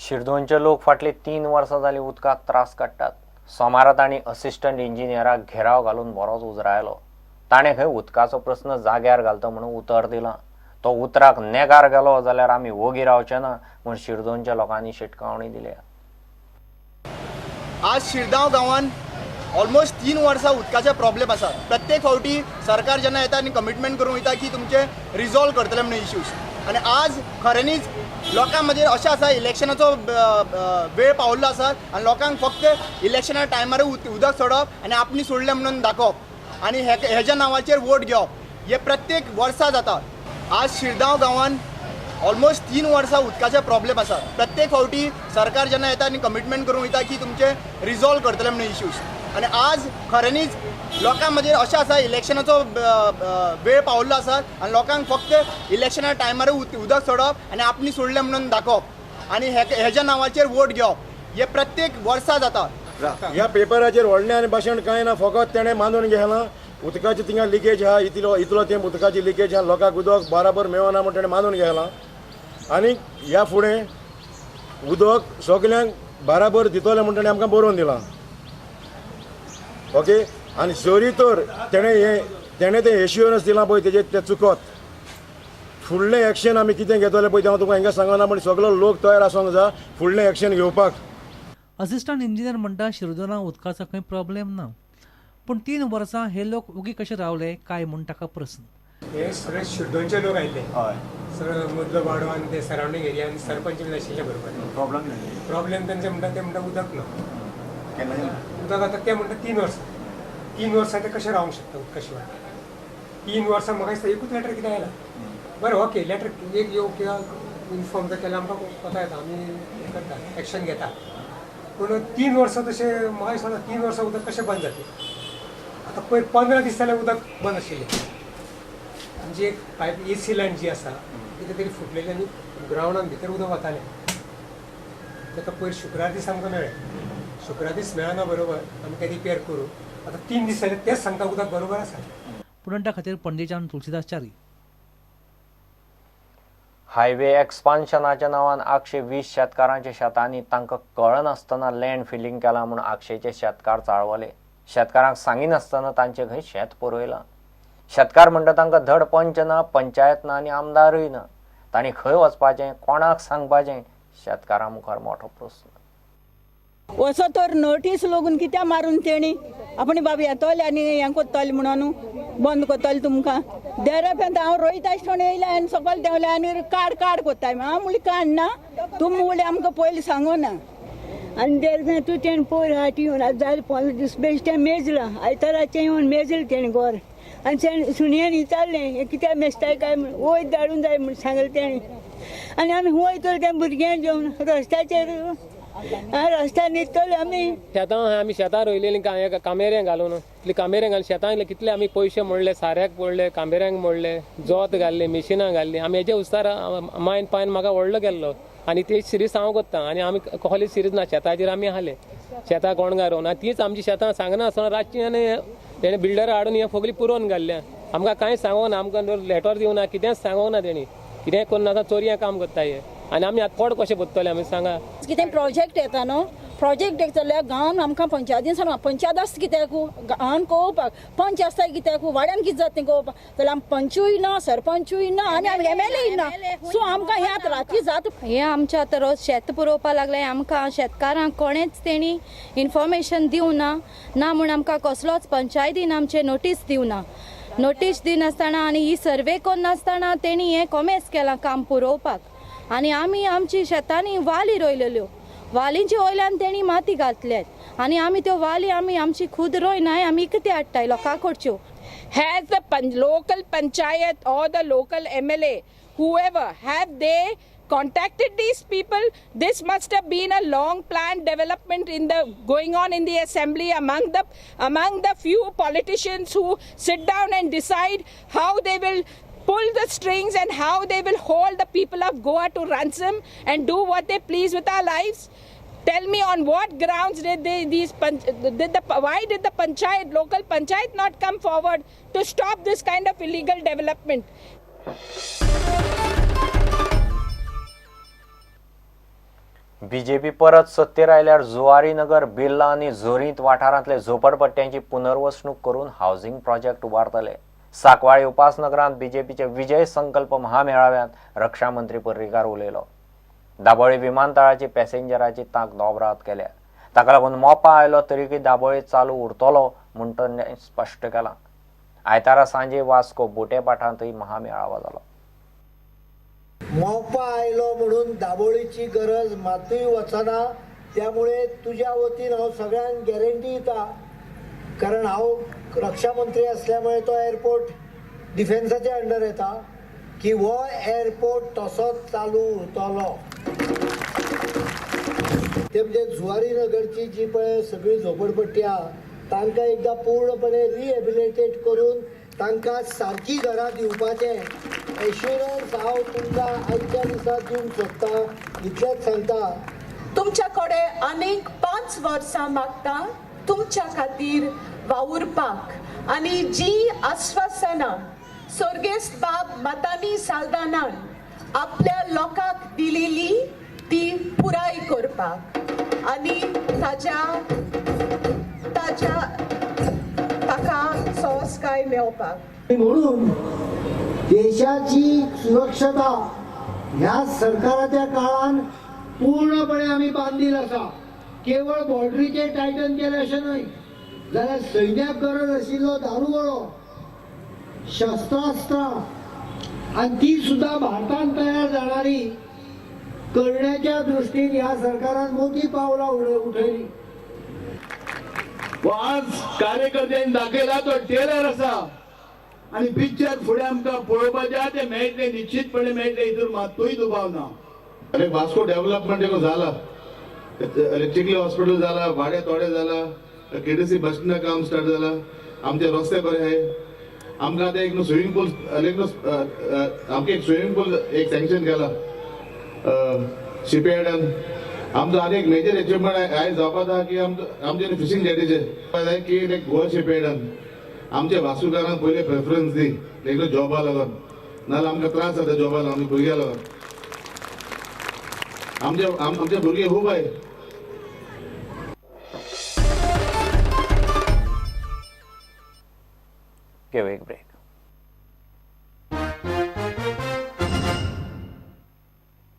शिरदोनचे लोक फाटली 3 वर्सां जाली उदकाक त्रास काडटात. सोमारा तांणी असिस्टंट इंजिनियराक घेराव घालून बरोच उजरायलो. ताणें खंय उदकाचो प्रस्न जाग्यार घालता म्हणून उतर दिलां. तो उतराक नेगार गेलो जाल्यार आमी वोगी रावचे ना म्हूण शिरदोनच्या लोकांनी शिटकावणी दिल्या. आज शिरदांव गांवांत ऑलमोस्ट 3 वर्सां उदकाचे प्रॉब्लेम आसा. प्रत्येक फावटी सरकार जेन्ना येता आनी कमिटमेंट करून वयता की तुमचे रिजॉल्व करतले म्हणून इश्यूज, आनी आज खऱ्यांनीच लोकां मदीं अशें आसा, इलेक्शनाचो वेळ पावल्लो आसा आनी लोकांक फक्त इलेक्शना टायमार उदक सोडप आनी आपणी सोडलें म्हणून दाखोवप आनी हेज्या नांवाचेर वोट घेवप, हे प्रत्येक वर्सा जाता. आज शिरदांव गांवांत ऑलमोस्ट 3 वर्सां उदकाचे प्रॉब्लेम आसा. प्रत्येक फावटी सरकार जेन्ना येता आनी कमिटमेंट करून वयता की तुमचे रिजॉल्व करतले म्हणून इश्यूज, आनी आज खऱ्यांनीच लोकां मदीं अशें आसा, इलेक्शनाचो वेळ पावल्लो आसा आनी लोकांक फक्त इलेक्शना टायमार उदक सोडप आनी आपणी सोडलें म्हणून दाखोवप आनी हेज्या नांवाचेर वोट घेवप, हे प्रत्येक वर्सा जाता. ह्या पेपराचेर व्हडलें आनी भाशण कांय ना, फकत तेणें मानून घेतलां उदकाची थिंगा लिकेज आहा, इतलो इतलो तेंप उदकाची लिकेज आहा, लोकांक उदक बराबर मेळना म्हूण तेणें मानून घेतलां. आनी ह्या फुडें उदक सगल्यांक बराबर दितलें म्हूण तेणें आमकां बरोवन दिलां. ओके, आनी जरी तर तेणें हें तेणें तें एश्युरन्स दिलां पळय तेजेर तें चुकत फुडलें एक्शन आमी कितें घेतले पळय तें हांव तुमकां हिंगा सांगना, पूण सगलो लोक तयार आसूंक जाय फुडलें एक्शन घेवपाक. असिस्टंट इंजिनियर म्हणटा शिरदोना उदकाचो खंय प्रॉब्लेम ना, पूण 3 वर्सां हे लोक ओगी कशे रावले काय म्हूण ताका प्रस्न. हे सगळे शिरदोनचे लोक आयिल्ले, सगळे मदलो वाडो आनी ते सरावंडींग एरिया आनी सरपंच बीन आशिल्ले बरोबर. प्रॉब्लेम प्रॉब्लेम तेंचे म्हणटा, ते म्हणटा उदक ना, केन्ना उदक आतां ते म्हणटा 3 वर्सां, 3 वर्सां ते कशें रावंक शकता उदका शिवाय? 3 वर्सां म्हाका दिसता एकूच लेटर कितें आयलां. बरें, ओके, लेटर एक येवं किंवा इन्फॉर्म जर केल्यार आमकां कोता येता, आमी हें करता, एक्शन घेता. पूण 3 वर्सां तशें म्हाका दिसना 3 वर्सां उदक कशें बंद जातलें. आतां पयर 15 दीस जाल्यार उदक बंद आशिल्लें. आमची एक पायप ए सी लायन जी आसा कितें तरी फुटलेली आनी ग्रावंडान भितर उदक वतालें. ताका पयर शुक्रार दीस आमकां मेळ्ळें. शुक्रार दीस मेळना बरोबर आमी तें रिपेर करून आतां 3 दीस जाले तेच सांगता उदक बरोबर आसा. पुणटा खातीर पणजेच्यान तुलसीदास च्यारी. हायवे एक्सपान्शनाच्या नांवान आगशे 20 शेतकारांच्या शेतांनी तांकां कळनासतना लँड फिलिंग केलां म्हूण आगशेचे शेतकार चाळवले. शेतकारांक सांगिनासतना तांचे खंय शेत पुरयलां. शेतकार म्हणटा तांकां धड पंच ना, पंचायत ना आनी आमदारूय ना. तांणी खंय वचपाचें, कोणाक सांगपाचें, शेतकारां मुखार मोठो प्रस्न. असो तर नोटीस लोगून कित्याक मारून तेणी आपण बाबा येतले आनी हें करतले म्हणून बंद करतले तुमकां. देरा हांव रोयता आसतना येयलें आनी सकयल देंवलें आनी काड काड कोत्ताय. हांव म्हणलें काडना, तुमी म्हणलें आमकां पयलीं सांगूना. आनी देर तूं तेणें पयर हाटी येवन आतां जालें 15 दीस बेश्टें तें मेजलां, आयताराचें येवन मेजलें तेणें घर. आनी सुणयेन विचारलें हें कित्याक मेजताय काय म्हूण, वयर धाडून जाय म्हूण सांगलें तेणें. आनी आमी वयतले तें भुरग्यांक घेवन रस्त्याचेर, रस्त्यार न्हिदतले आमी. शेतां आमी शेतां रोयलेलीं कामेऱ्यां घालून, इतली कामेऱ्यां घालून शेतां कितले आमी पयशे मोडले, साऱ्याक मोडले, कामेऱ्यांक मोडले, जोत घाल्ले, मिशिनां घाल्लीं. आमी हेजे उस्तार मायन पायन म्हाका व्हडलो गेल्लो आनी ती सिरीज हांव करता आनी आमी कसली सिरीज ना शेताचेर आमी आसले. शेतां कोण रोवना, तीच आमची शेतां सांगना आसतना रातची आनी तेणें बिल्डर हाडून हें सगळीं पुरोवन घाल्लें. आमकां कांय सांगोना, आमकां लेटर दिवना, कितेंच सांगोना तेणी, कितेंय करून आतां चोरयां काम करता हे. आनी आमी आतां पोट कशें भरतले आमी सांगा. कितें प्रोजेक्ट येता न्हू, प्रोजेक्ट एक जाल्यार गांवान आमकां पंचायतीन सांगला, पंचायत आसता कित्याक गांवान कळोवपाक, पंच आसता कित्याक वाड्यान कितें जाता तें कळोवपाक. जाल्यार आमी पंचूय ना, सरपंचूय ना आनी आमी एम एल ए ना. सो आमकां हें आतां राती जाता. हें आमचें आतां रोज शेत पुरोवपाक लागलें. आमकां शेतकारांक कोणेंच तेणी इन्फॉर्मेशन दिवना ना म्हूण आमकां कसलोच पंचायतीन आमचें नोटीस दिवना. नोटीस दिनासतना आनी ही सर्वे करनासतना तेणी हें कोमेस केलां काम पुरोवपाक. आनी आमी आमची शेतांनी वाली रोयलेल्यो, वालींचे वयल्यान तेणी माती घातल्यात आनी आमी त्यो वाली आमी आमची खूद रोयनाय, आमी कितें हाडटाय लोकां कडच्यो. Has the local panchayat or the local MLA, whoever, have they contacted these people? This must have been a long planned development in the going on in the assembly among the few politicians who sit down and decide how they will pull the strings and how they will hold the people of Goa to ransom and do what they please with our lives. Tell me, on what grounds did they these did the why did the panchayat, local panchayat not come forward to stop this kind of illegal development? BJP परत सत्तेर आयल्यार जुवारी नगर, बिर्ला आनी झोरींत वाठारांतले झोपडपट्ट्यांची पुनर्वसणूक करून housing project उबारतले. Sancoale उपासनगरांत बीजेपीचे Vijay संकल्प महामेळाव्यांत रक्षा मंत्री पर्रीकार उलयलो. दाबोळी विमानतळाची पॅसेंजराची तांक दोबरात केल्या, ताका लागून मोपा आयलो तरीकय दाबोळी चालू उरतलो म्हूण ताणें स्पश्ट केलां. आयतारा सांजे वास्को बोटेपाठांतय महामेळावो जालो. मोपा आयलो म्हणून दाबोळीची गरज मातूय वचना, त्यामुळे तुज्या वतीन हांव सगळ्यांक गॅरंटी दिता, कारण हांव रक्षा मंत्री असल्यामुळे तो एअरपोर्ट डिफेन्साच्या अंडर येता की हो एअरपोर्ट तसोच चालू उरतलो. ते म्हणजे जुवारी नगरची जी पळय सगळी झोपडपट्टी आहा तांकां एकदां पूर्णपणे रिहेबिलिटेट करून तांकां सारकी घरां दिवपाचें एश्युरन्स हांव तुमकां आयच्या दिसा दिवंक सोदता, इतलेंच सांगता. तुमच्या कडेन आनीक 5 वर्सां मागता तुमच्या खातीर वावुरपाक आनी जी आस्वासनां स्वर्गेस्त बाब मातानी साल्दानान आपल्या लोकांक दिलेली ती पुराय करपाक आनी ताच्या ताच्या ताका संस्कार मेळपाक. म्हणून देशाची सुरक्षता ह्या सरकाराच्या काळान पूर्णपणे आमी बांदील आसा. केवळ बॉर्डरीचे टायटन केले अशें न्हय, जाल्यार सैन्याक गरज आशिल्लो दारुगोळो, शस्त्रास्त्रां आनी ती सुद्दां भारतान तयार जाणारी करण्याच्या दृष्टीन ह्या सरकारान मोठी पावलां उठयली. आज कार्यकर्त्यांनी दाखयला तो टेलर आसा आनी पिक्चर फुडें आमकां पळोवपाचें आहा, तें मेळटलें, निश्चितपणे मेळटलें, हितून मातूय दुबाव ना. अरे वास्को डेव्हलपमेंट एक झाला, चिखली हॉस्पिटल झाला, वाडे तोडे झाला, केडीसी बस स्टँडा काम स्टार्ट जाला, आमचे रस्ते बरे आहे. आमकां आतां एक स्विमींग पूल आमकां एक स्विमींग पूल एक सँक्शन केला शिपयार्डान. आमचो आनी एक मेजर एचिवमेंट आयज जावपाक आहा की आमचे फिशींग जेटीचे की लायक गोवा शिपयार्डान आमच्या वास्कोकारांक पयले प्रेफरन्स दी लायक जॉबा लागून, नाजाल्यार आमकां त्रास जाता जॉबा लागून, आमच्या भुरग्यां लागून. आमचे आमचे भुरगे खूब आहे. घेवया एक ब्रेक.